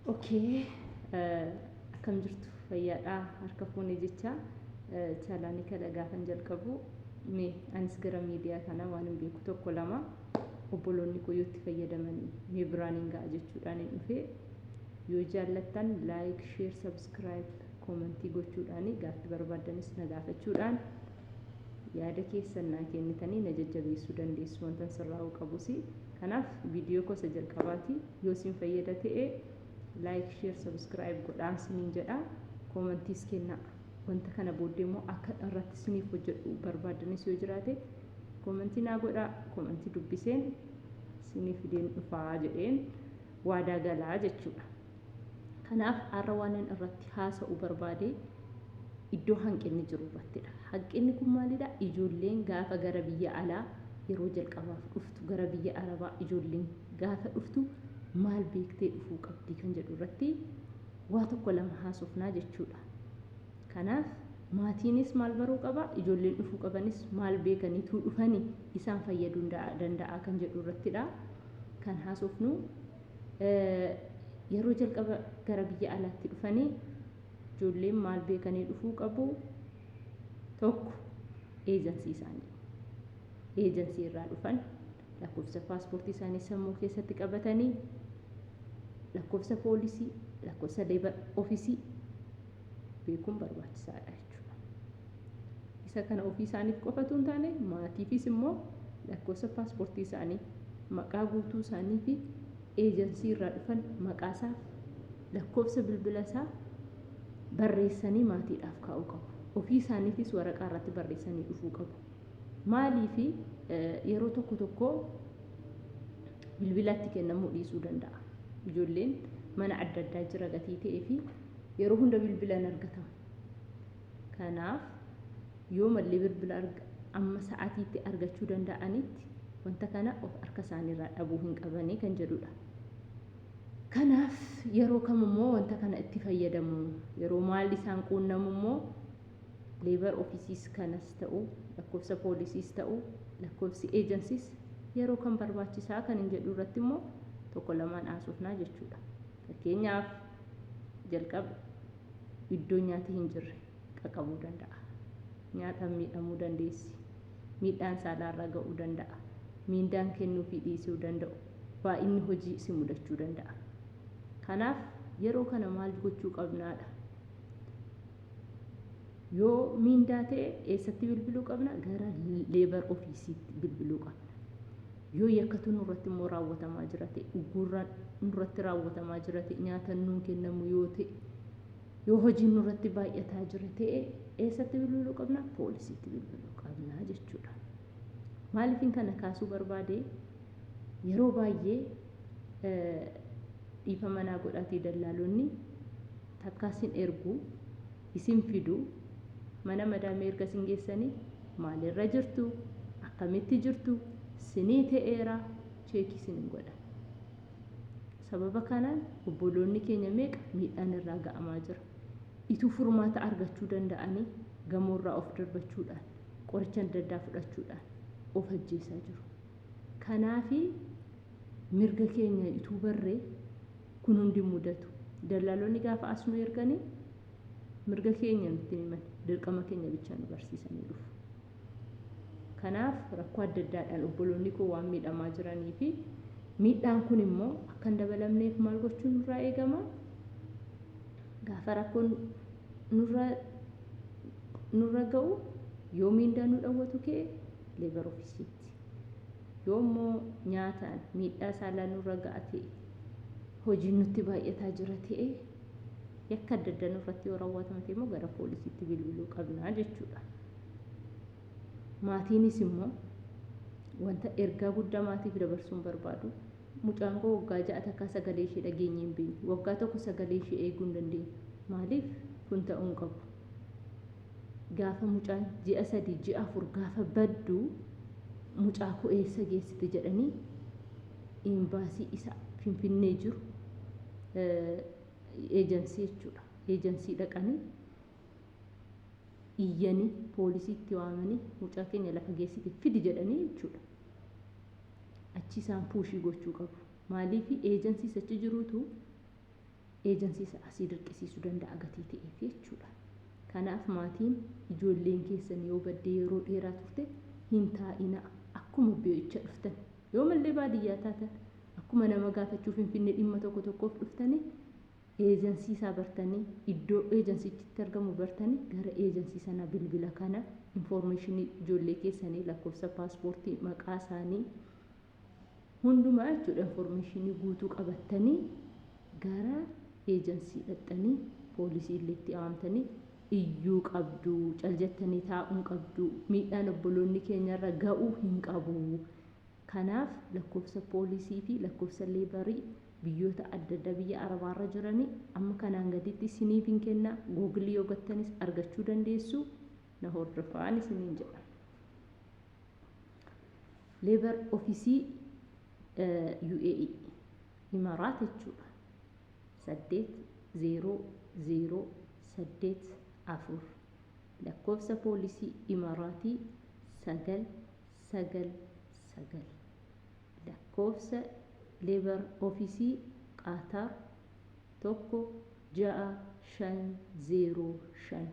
Okay, akkam jirtu? Fayyaadhaa? Harka fuune jecha chaalaanii kana gaafan jalqabu, mee anis gara miidiyaa kana waan hin beeku tokko lama obboloonni koo yoo itti fayyadamanii mee biraan hin ga'a jechuudhaan hin dhufe. Yoo jaallattan like, share, subscribe, comment gochuudhaan, gaaffii barbaaddanis na gaafachuudhaan, yaada keessan naa kennitanii na jajjabeessuu dandeessu, wantan sirraa'uu qabus. Kanaaf viidiyoo gosa jalqabaati. Yoo isin fayyada ta'e like, share, subscribe godhaa isiniin jedha. Commentiis kennaa. Wanta kana booddee immoo akka irratti isiniif hojjedhu barbaaddanis yoo jiraate comment naa godhaa. Comment dubbiseen isiniif fideen dhufaa jedheen waadaa galaa jechuudha. Kanaaf har'a waan inni irratti haasa'uu barbaade iddoo hanqinni jiru irrattidha. Hanqinni kun maalidha? Ijoolleen gaafa gara biyya alaa yeroo jalqabaaf dhuftu, gara biyya Arabaa ijoolleen gaafa dhuftu maal beektee dhufuu qabdi kan jedhu irratti waa tokko lama haasofnaa jechuudha. Kanaaf maatiinis maal baruu qaba? Ijoolleen dhufuu qabanis maal beekaniituu dhufanii isaan fayyaduu danda'a kan jedhu irrattidha kan haasofnu. Yeroo jalqaba gara biyya alaatti dhufanii ijoolleen maal beekanii dhufuu qabu? Tokko, agency isaanii. Agency irraa dhufan lakkoofsa paaspoortii isaanii sammuu keessatti qabatanii, lakkoofsa poolisii, lakkoofsa labour office beekuun barbaachisaadha jechuudha. Isa kana ofii isaaniif qofatu hin taane, maatiifis immoo lakkoofsa paaspoortii isaanii, maqaa guutuu isaanii fi agency irraa dhufan maqaasaaf lakkoofsa bilbila isaa barreessanii maatiidhaaf kaa'uu qabu. Ofii isaaniifis waraqaa irratti barreessanii dhufuu qabu. Maaliifi? Yeroo tokko tokko bilbilatti kennamuu dhiisuu danda'a. Ijoolleen mana adda addaa jira gatii ta'ee fi yeroo hunda bilbila hin argatamu. Kanaaf yoo mallee bilbila amma sa'aatiitti argachuu danda'anitti wanta kana of harka isaaniirraa dhabuu hin qabanii kan jedhudha. Kanaaf yeroo kamimmoo wanta kana itti fayyadamu? Yeroo maal isaan quunnamu immoo? Labour officeiis kanas ta'u, lakkoofsa poolisiis ta'u, lakkoofsi agencys yeroo kan barbaachisaa kan hin jedhu irratti immoo tokko lamaan haasofnaa jechuudha. Fakkeenyaaf, jalqaba iddoo nyaati hin jirre qaqqabuu danda'a. Nyaataan miidhamuu dandeessi. Miidhaan saalaarra ga'uu danda'a. Miindaan kennuufii dhiisuu danda'u. Baay'inni hojii si mudachuu danda'a. Kanaaf yeroo kana maal gochuu qabnaadha? Yoo miindaa ta'e eessatti bilbiluu qabna? Gara labour officeiitti bilbiluu qabna. Yoo yakkatu nurratti immoo raawwatamaa jira ta'e, uggurraan nurratti raawwatamaa jira ta'e, nyaata nuun kennamu yoo ta'e, yoo hojiin nurratti baay'ataa jira ta'e eessatti bilbiluu qabna? Poolisiitti bilbiluu qabna jechuudha. Maaliifin kana kaasuu barbaade? Yeroo baay'ee, dhiifa manaa godhaatii, dallaalonni takkaa isin ergu, isin fidu, mana madaamii erga isin geessanii maalirra jirtu, akkamitti jirtu, sinii ta'eera check isin hin godhan. Sababa kanaan obboloonni keenya meeqa miidhaan irraa ga'amaa jira. Ituu furmaata argachuu danda'anii gamoorraa of darbachuudhaan, qoricha adda addaa fudhachuudhaan of ajjeesaa jiru. Kanaafi mirga keenya ituu barree kun hundi mudatu. Dallaalonni gaafa as nu erganii mirga keenya nutti himan, dirqama keenya bichaa nu barsiisanii dhufu. Kanaaf rakkoo adda addaadhaan obboloonni koo waan miidhamaa jiranii fi miidhaan kun immoo akka hin dabalamneef maal gochuun nurraa eegama? Gaafa rakkoon nurra ga'u, yoo miindaa nu dhawwatu ka'e labour officeiitti. Yoo immoo nyaataan miidhaa saalaa nurra ga'a ta'e, hojiin nutti baay'ataa jira ta'e, yakka adda addaa nurratti yoo raawwatame ta'e immoo gara poolisiitti bilbiluu qabnaa jechuudha. Maatiinis immoo wanta ergaa guddaa maatiif dabarsuun barbaadu, mucaan koo waggaa 6 takkaa sagalee ishee dhageenye hin beeknu. Waggaa 1 sagalee ishee eeguu hin dandeenye. Maaliif? Kun ta'uu hin qabu. Gaafa mucaan ji'a 3, ji'a 4 gaafa baddu, mucaa koo eessa geessite jedhanii imbaasii isa Finfinnee jiru, agency jechuudha. Agency dhaqanii iyyanii, poolisiitti waamanii, mucaa keenya lafa geessite fidi jedhanii jechuudha. Achi isaan push gochuu qabu. Maaliif? Agency achi jiruutu Eejansii asii dirqisiisuu danda'a gatii ta'eef jechuudha. Kanaaf maatiin, ijoolleen keessan yoo baddee yeroo dheeraa turte, hin taa'ina. Akkuma biyyicha dhuftan, yoo mallee baadiyyaa taatan, akkuma nama gaafachuu Finfinnee dhimma tokko tokkoof dhuftanii, eejansii isaa bartanii, iddoo eejansichitti argamu bartanii, gara eejansii sanaa bilbila kana infoormeeshinii ijoollee keessanii, lakkoofsa paaspoortii, maqaa isaanii hundumaa jechuudha, infoormeeshinii guutuu qabattanii gara eejansii dhaqxanii, poolisii illee itti waamtanii iyyuu qabdu. Cal jettanii taa'uun qabdu. Miidhaan obboloonni keenyarra ga'uu hin qabu. Kanaaf lakkoofsa poolisii fi lakkoofsa leebarii biyyoota adda addaa biyya arabaarra jiranii amma kanaan gaditti isiniif hin kenna. Googilii yoo gattanis argachuu dandeessu. Na hordofaan isiniin jedha. Labour office UAE, Imaraat jechuudha, 80084. Lakkoofsa poolisii Imaraatii 999. Lakkoofsa labour office Qaatar 16505.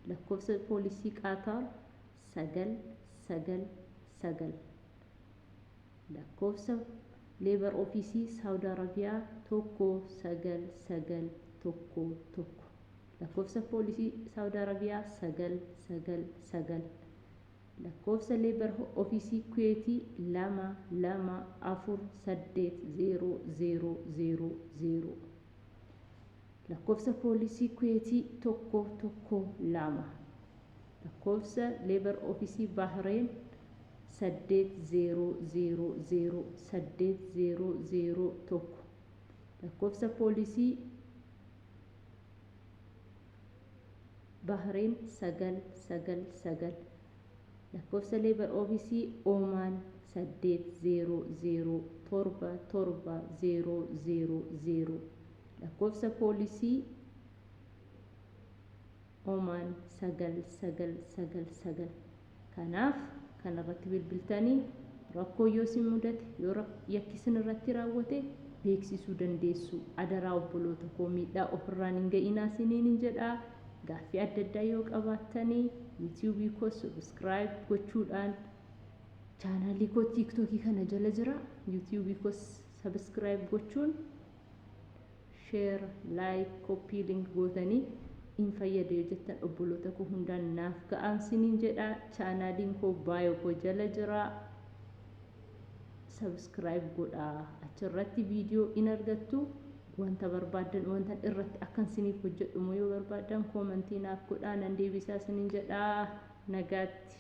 Lakkoofsa poolisii Qaatar 999. Lakkoofsa labour office Saawud Arabiyaa 19911. Lakkoofsa poolisii Saawud Arabiyaa 999. Lakkoofsa labour office Kuweetii 22480000. Lakkoofsa poolisii Kuweetii 112. Lakkoofsa labour office Bahreen 80008001. Lakkoofsa poolisii Bahreen 999. Lakkoofsa labour office Oomaan 80077000. Lakkoofsa poolisii Oomaan 9999. Kanaaf kanarratti bilbiltanii rakkoo yoo isin mudate, yoo yakki isin irratti raawwate, beeksisuu dandeessu. Adaraa obboloota koo, miidhaa ofirraan hin ga'inaa isiniin hin jedhaa. Gaaffii adda addaa yoo qabaattanii, yuutuubii koo subscribe gochuudhaan, chaanaalii koo tiiktookii kana jala jira, yuutuubii koo subscribe gochuun, share, like, copy link gootanii in fayyada yoo jettan, obboloota koo hundaan naaf ga'aan siniin jedha. Chaanaaliin koo bio koo jala jira, subscribe godhaa. Achirratti viidiyoo in argattu. Wanta barbaaddan, wanta irratti akkan siniif hojjedhu immoo yoo barbaaddan, koomantii naaf godhaa, nan deebisaa siniin jedhaa. Nagaatti.